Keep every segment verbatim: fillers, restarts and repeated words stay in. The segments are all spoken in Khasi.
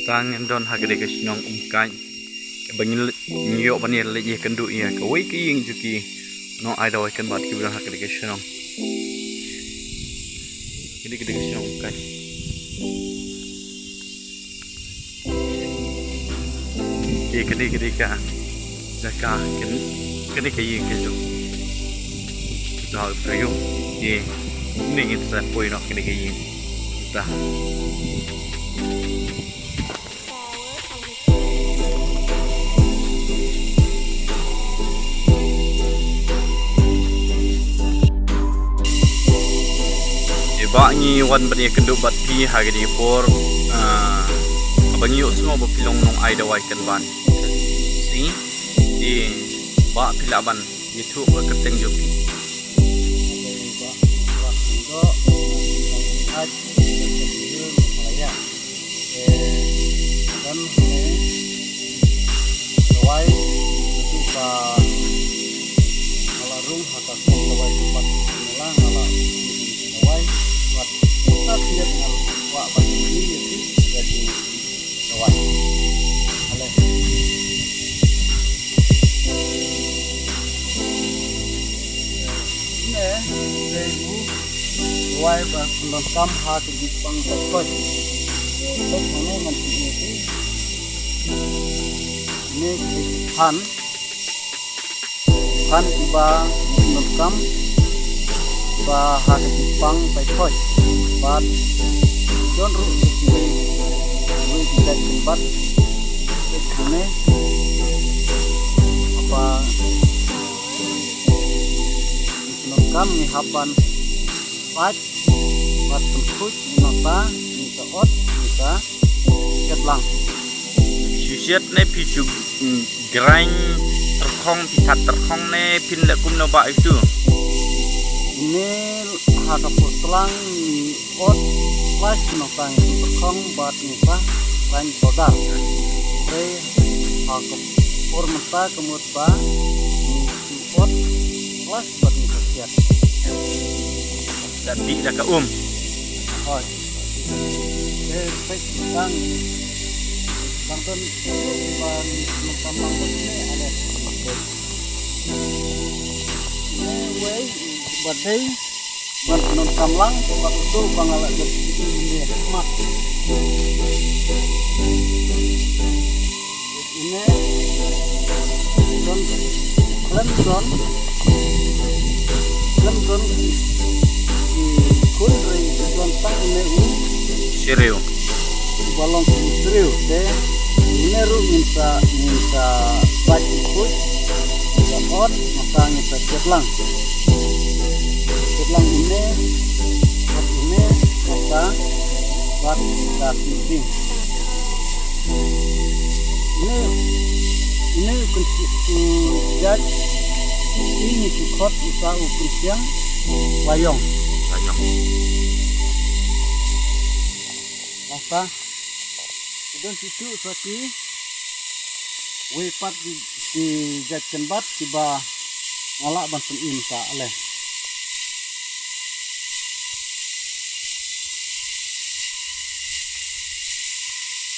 Tang ngan don ha kane ka shnong Umkait. Kaba ngi ïoh ban ïa leit ïakynduh ïa kawei ka ïing jong ki nongïalam dawai kynbat kiba don ha kane ka shnong. Kane ka dei ka shnong Umkait. Kane ka dei ka jaka, kane ka ïing ka jong uta u briew. Kane ngin sa poi noh kane ka ïing uta. Te ba ngi wan ban ïakynduh bad phi ha kane ka por, ah, kaba ngi ïohsngew ba phi long nongïalam dawai kynbat. Te ba phi lah ban ïathuh ïa ka kyrteng jong phi. Dawai, ntu ba nga la rung ha ka shnong dawai kynbat, nga la, nga la dawai, bad ka sien nga la kwah ban ïa ki, ïa ki dawai. Ale. Ne, dei u dawai ba pyndonkam ha ka jingpang ka khot. Dei, dei, ne, ngan pyni ïa phi. Ne, ki phan. Phan kiba pyndonkam ba ha ka jingpang ka khot. Bad don ruh ki wei, wei ki jait kynbat. Dei, ne, haba pyndonkam ngi hap ban pait bad pynkhuid, ngi nota, ngi sa ot, ngi sa shet lang. Shu shet ne phi shu, mm, grind tyrkhong, phi that tyrkhong ne phin leh kumno ba itu? Ne, ha ka por tlang ngi ot, slice, nota, ngi tyrkhong bad ngi sa grind powder. Te ha ka por mynta ka mut ba ngi shu ot, slice bad ngi sa shet. Sa dih da ka um. Hooid. Eh, peit tang. Tang ton, ba ngi tang lang bad ne, ale. Ne, wei, ba dei ban pyndonkam lang, ba uto ba nga la dep ïa ki ne mat. Ine don khlem don, khlem don ki, ki khun, hynrei don tang ine u syriew. Ba long ki syriew te ine ruh ngin sa, ngin sa pait ki khuid, ngin sa ot, nangta ngin sa shet lang. Shet lang ine, ot ine, nangta bat ka sniffing. Ine, ine u kynsi-, u jait, ine ki khot uta u kynsiang laiong. Laiong. Nangta don shisha sa ki wei pat ki, ki jait kynbat kiba nga lah ban pynim ta ale.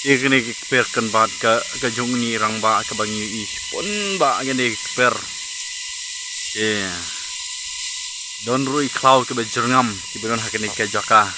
Te kane ka kper kynbat ka, ka jong une u rangbah kaba ngi ïohi shibun ba kane ka kper. Te don ruh i khlaw kiba jyrngam kiba don ha kane ka jaka.